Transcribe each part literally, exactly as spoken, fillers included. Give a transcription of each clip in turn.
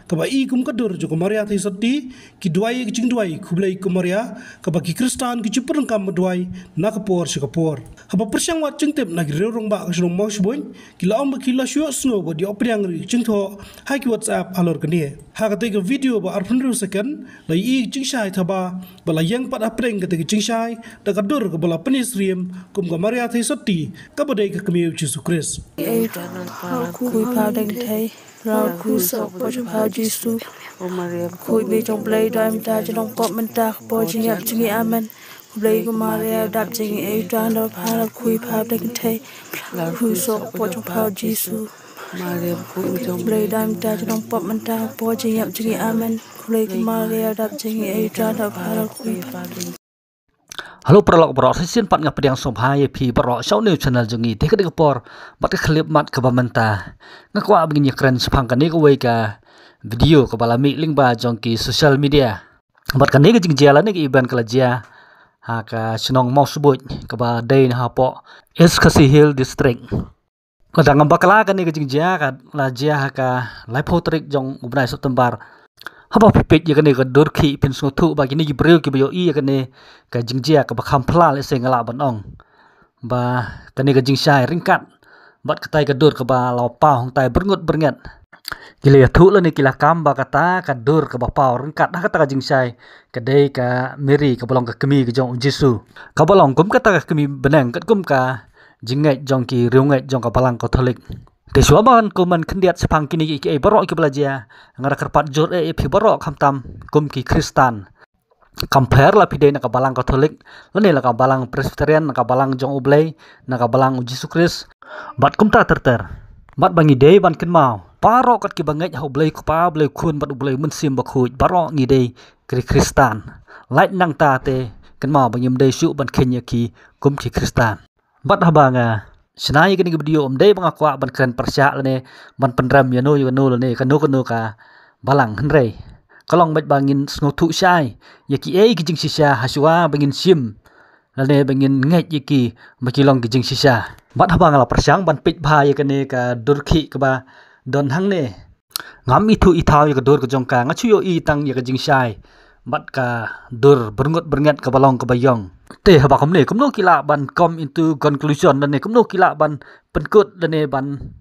kaba i kum ka dur jong ka Maria Theisotti, ki duwai ïa ka jingduwai Khublei ko Maria, kaba ki Khristan ki ju pyndonkam ban duwai na ka por sha ka por. Haba pyrshang wad jingtip na ki riew rangbah ka shnong Mawshbuit, ki la ong ba ki la shu ïohsngew bad ïoh pdiang ruh ïa ka jingthoh ha ki WhatsApp halor kane. Ha katei ka video ba arphew hynriew second, la ïohi ka jingshai thaba, bad la ïeng pat hapdeng katei ka jingshai da ka dur kaba la pynïasyriem kum ka Maria Theisotti, kaba dei ka kmie u Jisu Khrist. Ei, khuid pha dang thei, rau khuid soh pha jong pha Jisu. Khuid Mei jong Blei, dei mynta, jong pop mynta, ka por jingïap jong ngi. Amen. Khublei ko Maria, dap jong ngi, ei, tang da pha, rau khuid pha dang thei, rau khuid soh pha jong pha Jisu. Maria, khuid jong Blei, dei mynta, jong pop mynta, ka por jingïap jong ngi. Amen. Khublei ko Maria, dap jong ngi, ei, tang da pha, rau khuid pha. Hello paralok baroh, shisien pat nga pdiang sngewbha ïa phi baroh sha u new channel jong ngi. Te ka dei ka por bad ka khyllipmat kaba mynta nga kwah ba ngin ïakren shaphang kane kawei ka video kaba la mih lyngba jong ki social media. Bad kane ka jingjia lane ka event ka la jia ha ka shnong Mawshbuit kaba dei na hapoh East Khasi Hills District. Lada ngam bakla kane ka jingjia ka la jia ha ka laiphew tarik jong u bnai September. Haba phi peit ïa kane ka dur khih phin sngewthuh ba kine ki briew kiba ïohi ïa kane ka jingjia kaba kham phylla lehse nga lah ban ong ba kane ka jingshai ryngkat bad katai ka dur kaba la paw hangtai byrngut byrnget. Ki la ïathuh lane ki la kam ba kata ka dur kaba paw ryngkat ha kata ka jingshai ka dei ka Mary kaba long ka kmie ka jong u Jisu, kaba long kum kata ka kmie bneng katkum ka jingngeit jong ki riewngeit jong ka Balang Katholik. Te shuwa ban comment khyndiat shaphang kine kiei kiei baroh kiba la jia, nga da kyrpad jur eh ïa phi baroh khamtam kum ki Khristan. Kam pher la phi dei na ka Balang Katholik lane na ka Balang Presbyterian, na ka Balang jong U Blei, na ka Balang U Jisu Khrist, bad kumta ter ter. Bad ba ngi dei ban kynmaw baroh kat kiba ngeit ha U Blei Kpa, Blei Khun bad U Blei Mynsiem Bakhuid, baroh ngi dei ki Khristan. Lait nangta te kynmaw ba ngim dei shuh ban kheiñ ïa ki kum ki Khristan. Bad haba nga shna ïa kane ka video, ym dei ba nga kwah ban kren pyrshah lane ban pynrem ïano ïano lane kano kano ka balang, hynrei ka long beit ba ngin sngewthuh shai ïa kiei ki jingshisha ha shuwa ba ngin shim lane ba ngin ngeit ïa ki ba ki long ki jingshisha. Bad haba nga la pyrshang ban peit bha ïa kane ka dur khih kaba don hangne, ngam ithuh ithaw ïa ka dur ka jong ka, nga shu ïohi tang ïa ka jingshai bad ka dur byrngut byrnget kaba long kaba ïong. Te haba kumne, kumno ki lah ban come into conclusion lane kumno ki lah ban pynkut lane ban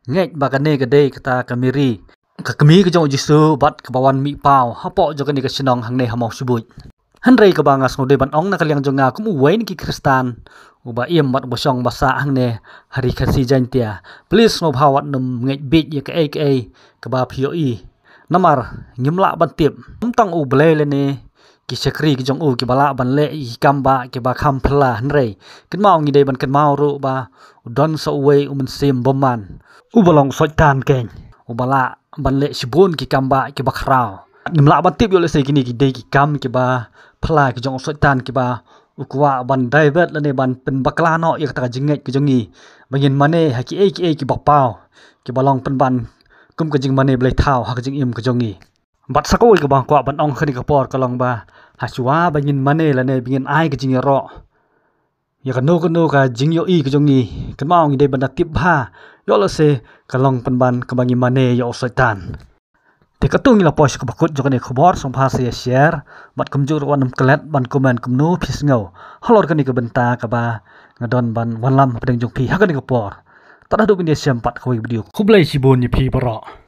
ngeit ba kane ka dei kata ka Mary, ka kmie ka jong U Jisu bad kaba wan mih paw hapoh jong kane ka shnong hangne ha Mawshbuit. Hynrei kaba nga sngewdei ban ong na ka liang jong nga kum uwei na ki Khristan uba im bad uba shong ba sah hangne ha Ri Khasi Jaiñtia, please sngewbha wat nym ngeit beit ïa kaei kaei kaba phi ïohi. Namar ngim lah ban tip, ym tang U Blei lane ki shakri ki jong u kiba lah ban leh ïa ki kam ba kiba kham phylla, hynrei kynmaw ngi dei ban kynmaw ruh ba u don sa uwei u mynsiem bymman uba long u Soitan keiñ, uba lah ban leh shibun ki kam ba kiba khraw. Ngim lah ban tip ïoh lehse kine ki dei ki kam kiba phylla ki jong u Soitan kiba u kwah ban divert lane ban pynbakla noh ïa kata ka jingngeit ka jong ngi ba ngin mane ha kiei kiei kiba paw, kiba long pynban kum ka jingmane blei thaw ha ka jingim ka jong ngi. Bad sa kawei kaba nga kwah ban ong ha kane ka por ka long ba ha shuwa ba ngin mane lane ba ngin ai ka jingïaroh ïa kano kano ka jingïohi ka jong ngi, kynmaw ngi dei ban da tip bha ïoh lehse ka long pynban kaba ngi mane ïa u Soitan. Te katto ngi la poi sha kaba kut jong kane ka khubor, sngewbha sa ïa share bad kumjuh ruh wat nym klet ban comment kumno phi sngew halor kane ka bynta kaba nga don ban wanlam hapdeng jong phi ha kane ka por. Tad haduh ban ïashem pat kawei ka video, khublei shibun ïa phi baroh.